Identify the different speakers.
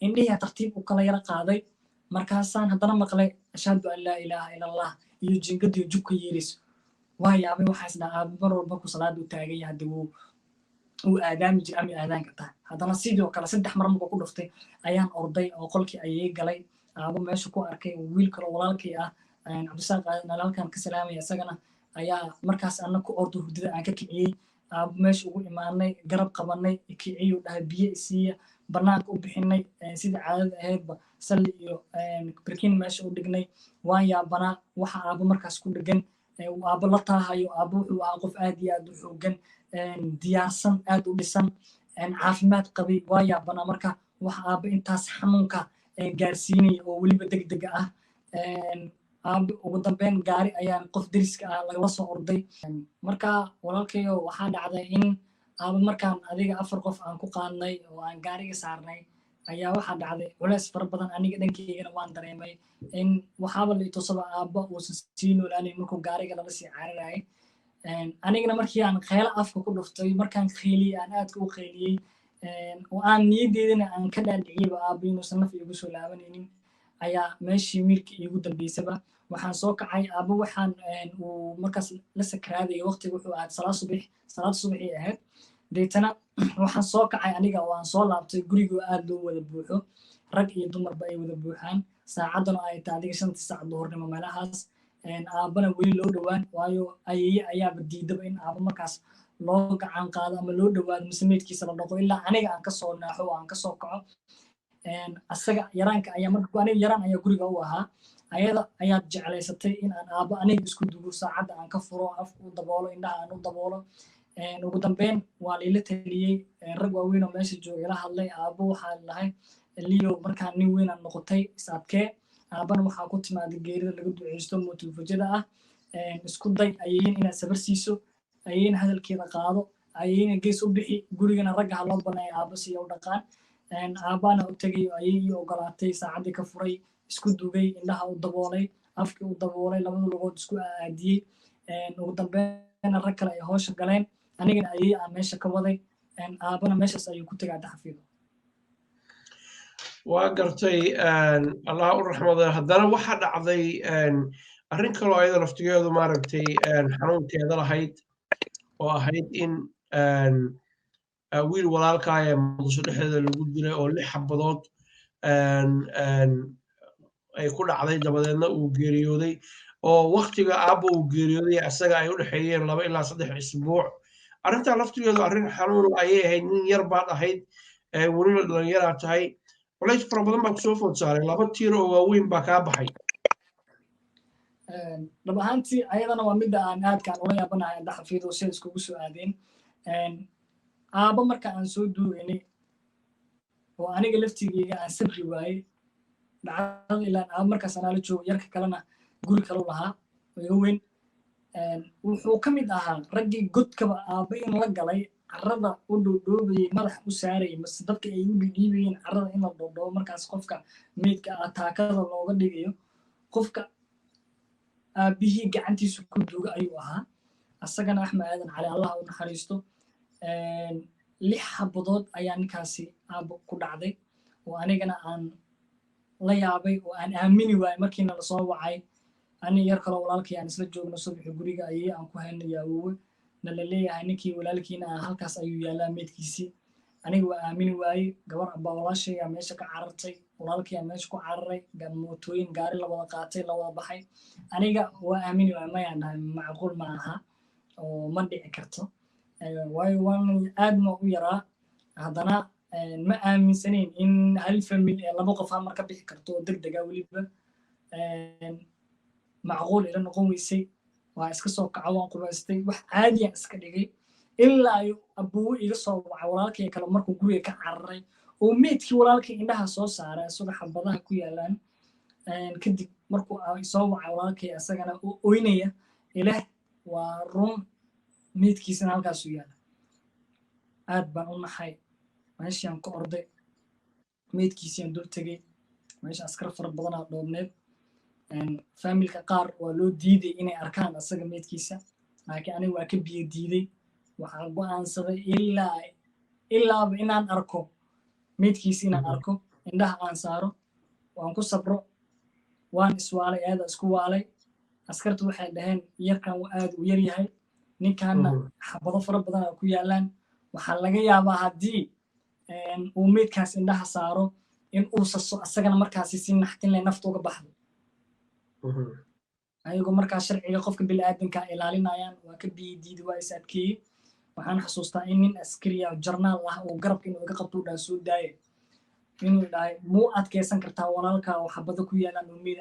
Speaker 1: Indhihi tartiib u kala yara qaaday. Markaasaan haddana maqlay "Ashhadu an laa ilaaha ila Allah" iyo jiingadiyo jubka yeerayso. Waa yaabay. Waxaa isdhaha, aaba mar walba ku salaada u taagan yahay, hadda wuu aadaami jira ama aadaanka tahay. Haddana sidoo kale 3 mar markuu ku dhuftay ayaan orday oo qolkii ayay galay. Aabo meesha ku arkay wiil kaloo walaalkay ah, Cabdisaaq Aadan, halkan ka salaamaya isagana, ayaa markaas anna ku ordo, hurdada aan ka kiciyey. Aabo meesha ugu imaanay, garab qabanay, kiciyuu dhahay, "Biyo isiiya." Banaanka u bixinay, sidii caadada ahaydba salli iyo barkin meesha u dhignay. Waan yaabanaa waxa aabo markaas ku dhegan, aabo la taahayo. Aabo wuxuu ahaa qof aad iyo aad u xoogan, diyaarsan, aad u dhisan, caafimaad qabay. Waa yaabanaa marka waxa aabo intaas xanuunka gaarsiinaya oo weliba degdega ah. Aabo ugu dambeyn gaari ayaan qof deriska ah lagala soo orday. Marka walaalkayo, waxaa dhacday in aabo markaan adiga 4 qof aan ku qaadnay oo aan gaariga saarnay ayaa waxaa dhacday culeys fara badan. Aniga dhankaygana waan dareemay in waxaaba la itusaba aabba uusan sii noolaanayn markuu gaariga lala sii cararayay. Anigana markii aan kheylo afka ku dhuftay, markaan kheyliyey, aan aadka u kheyliyey oo aan niyaddeedana aan ka dhaadhiciyaba aabba inuusan naf iigu soo laabanaynin, ayaa meeshii miirka iigu dambeysaba. Waxaan soo kacay aabba waxaan uu markaas la sakraadayay. Waqtiga wuxuu ahayd salaad subax, salaad subaxii ahayd. Deetana waxaan soo kacay aniga oo aan soo laabtay gurigoo aad loo wada buuxo, rag iyo dumarba ay wada buuxaan, saacaddana ay tahay adiga 5-tii saac duhurnimo meelahaas. Aabbana weli loo dhowaan waayo, ayeeye ayaaba diidaba in aabba markaas loo gacan qaado ama loo dhowaado mise meydkiisa la dhaqo ilaa aniga aan kasoo naaxo oo aan kasoo kaco. Asaga yaraanka ayaa marka aniga yaraan ayaa guriga u ahaa. Ayada ayaad jeclaysatay in aan aabbo aniga isku dugo, saacadda aan ka furo, afka u daboolo, indhaha aan u daboolo. Ugu dambeyn waa liila taliyey, rag waaweyn oo meesha jooga ila hadlay. Aabbo waxaa lahay, "Leo, markaan nin weyn aan noqotay, is adkee. Aabbana waxaa ku timaaday geerida laga duceysto, mootulfujada ah. Isku day ayeyn inaad sabar siiso, ayeyna hadalkeeda qaado, ayeyna gees u bixi, gurigana ragga ha loo baneeyo, aabbo siya u dhaqaan." Aabbana u tegay, ayay ii ogolaatay. Saacaddii ka furay, isku dugay, indhaha u daboolay, afkii u daboolay, labada lugood isku aadiyey. Ugu dambeyna rag kale ay howsha galeen, anigana ayay aan meesha ka waday. Aabbana meeshaas ayuu ku tegay daxafiido.
Speaker 2: Waa gartay, Allah u raxmada. Haddana waxaa dhacday arrin kaloo ayada laftigeedu maaragtay xanuunkeeda lahayd, oo ahayd in wiil walaalkaaya Muqdisho dhexdeeda lagu dilay oo 6 xabadood ay ku dhacday, dabadeedna uu geeriyooday, oo waktiga aabba uu geeriyooday asaga ay u dhexeeyeen 2 ilaa 3 isbuuc. Arrintaa laftigeedu arrin xanuun ayay ahayd. Nin yar baad ahayd, welina dhalinyaraa tahay, culays fara badan baa kusoo food saaray, laba tiir oo waaweyn baa kaa baxay.
Speaker 1: Dhab ahaantii ayadana waa midda aan aadkaan ula yaabanahay, daxafiido, sida iskugu soo aadeen. Aabba marka aan soo duugaynay oo aniga laftigeyga aan sabri waayey dhacdada, ilaan aaba markaas anaa la joogo, yarka kalena guri kalu lahaa oo iga weyn. Wuxuu ka mid ahaa raggii godkaba aabba in la galay, carrada u dhoodhoobayay, madax u saarayay, mase dadka ay u dhidhiibayeen carrada in la dhoodhoobo. Markaas qofka meydka ah taakada looga dhigayo, qofka aabbihii gacantiisu ku duuga ayuu ahaa. Asagana Axmed Aadan Cali, Allah u naxariisto, 6 xabadood ayaa ninkaasi aabbo ku dhacday, oo anigana aan la yaabay oo aan aamini waayey markiina lasoo wacay. Ani yar kaloo walaalkii aan isla joogno subaxi guriga ayay aan ku haynay awoowe, na la leeyahay ninkii walaalkiina ah halkaas ayuu yaalaa meydkiisii. Aniga waa aamini waayey. Gabar abbaa walaashayaa meesha ka carartay, walaalkiyaa meesha ku cararay, mootooyin gaari la wada qaatay, la wada baxay. Aniga waa aamini waayey, mayaan dhahay, macquul ma aha oo ma dhici karto, waayo waan aad ma u yaraa. Haddana ma aaminsanayn in hal family ee laba qof hal mar ka bixi karto oo deg dega weliba. Macquul ila noqon weysay. Waa iska soo kaco, waan qubaystay, wax caadiyan iska dhigay, ilaa ay abuuwe iga soo wacay, walaalkay kale, markuu guriga ka cararay oo meydkii walaalkay indhaha soo saaray isagoo xabadaha ku yaalaan. Kadib markuu soo wacay walaalkay, isagana oo oynaya ileh, "Waa run, meydkiisana halkaasuu yaala." Aad baan u naxay, meeshaan ka orday, meydkiisiaan dul tegey. Meesha askar fara badanaa dhoobneed. Family-ka qaar waa loo diiday inay arkaan asaga meydkiisa, laakiin aniga waa ka biyo diiday. Waxaa go'aansaday ilaa ilaaba inaan arko meydkiisa, inaan arko. Indhaha aan saaro, waan ku sabro, waan iswaalay, aada isku waalay. Askartu waxay dhaheen, yarkan aad uu yar yahay, ninkanna xabado fara badan aa ku yaalaan. Waxaa laga yaabaa haddii uu meydkaas indhaha saaro in uu saso, asagana markaasi si naxtin leh nafta uga baxdo. Ayagoo markaa sharciga qofka bini'aadanka ilaalinayaan, waa ka biyi diidi, waa is adkeeyey. Waxaan xasuustaa in nin askariya jarnaal ah uu garabka inuu iga qabto u dhaha, "Soo daaye." Inuu dhahay, "Muu adkeysan kartaa walaalka oo xabado ku yaalaan oo meyd?"